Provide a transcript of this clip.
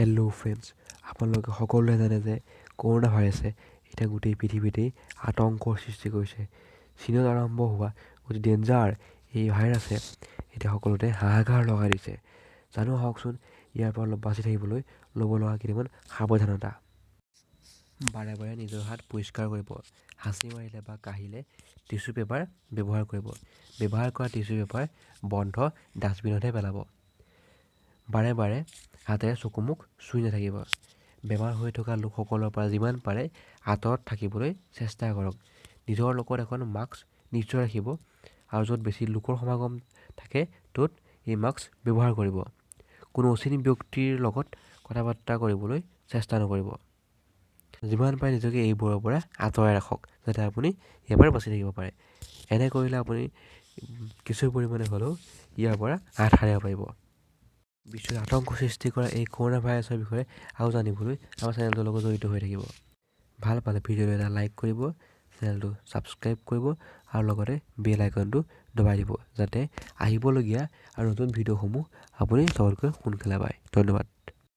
Hello' friends, আপোনালোকে সকলোৱে জানে যে কৰোণা ভাইৰাছে এতিয়া গোটেই পৃথিৱীতেই আতংকৰ সৃষ্টি কৰিছে। চীনত আৰম্ভ হোৱা অতি ডেঞ্জাৰ এই ভাইৰাছে এতিয়া সকলোতে হাহাকাৰ লগাই দিছে। জানো আহকচোন ইয়াৰ পৰা অলপ বাচি থাকিবলৈ ল'ব লগা কেইটামান সাৱধানতা। বাৰে বাৰে নিজৰ হাত পৰিষ্কাৰ কৰিব। হাঁচি মাৰিলে বা কাহিলে টিচু পেপাৰ ব্যৱহাৰ কৰিব। ব্যৱহাৰ কৰা টিচু পেপাৰ বন্ধ ডাষ্টবিনতহে পেলাব। বাৰে বাৰে হাতেৰে চকু মুখ চুই নাথাকিব। বেমাৰ হৈ থকা লোকসকলৰ পৰা যিমান পাৰে আঁতৰত থাকিবলৈ চেষ্টা কৰক। নিজৰ লগত এখন মাস্ক নিশ্চয় ৰাখিব আৰু য'ত বেছি লোকৰ সমাগম থাকে ত'ত এই মাস্ক ব্যৱহাৰ কৰিব। কোনো অচিন ব্যক্তিৰ লগত কথা বাৰ্তা কৰিবলৈ চেষ্টা নকৰিব। যিমান পাৰে নিজকে এইবোৰৰ পৰা আঁতৰাই ৰাখক, যাতে আপুনি ইয়াৰ পৰা বাচি থাকিব পাৰে। এনে কৰিলে আপুনি কিছু পৰিমাণে হ'লেও ইয়াৰ পৰা হাত সাৰিব পাৰিব। বিশ্বত আতংক সৃষ্টি কৰা এই কৰোণা ভাইৰাছৰ বিষয়ে আৰু জানিবলৈ আমাৰ চেনেলটোৰ লগত জড়িত হৈ থাকিব। ভাল পালে ভিডিঅ'টো এটা লাইক কৰিব, চেনেলটো ছাবস্ক্ৰাইব কৰিব আৰু লগতে বেল আইকনটো দবাই দিব, যাতে আহিবলগীয়া আৰু নতুন ভিডিঅ'সমূহ আপুনি চবতকৈ সোনকালে পায়। ধন্যবাদ।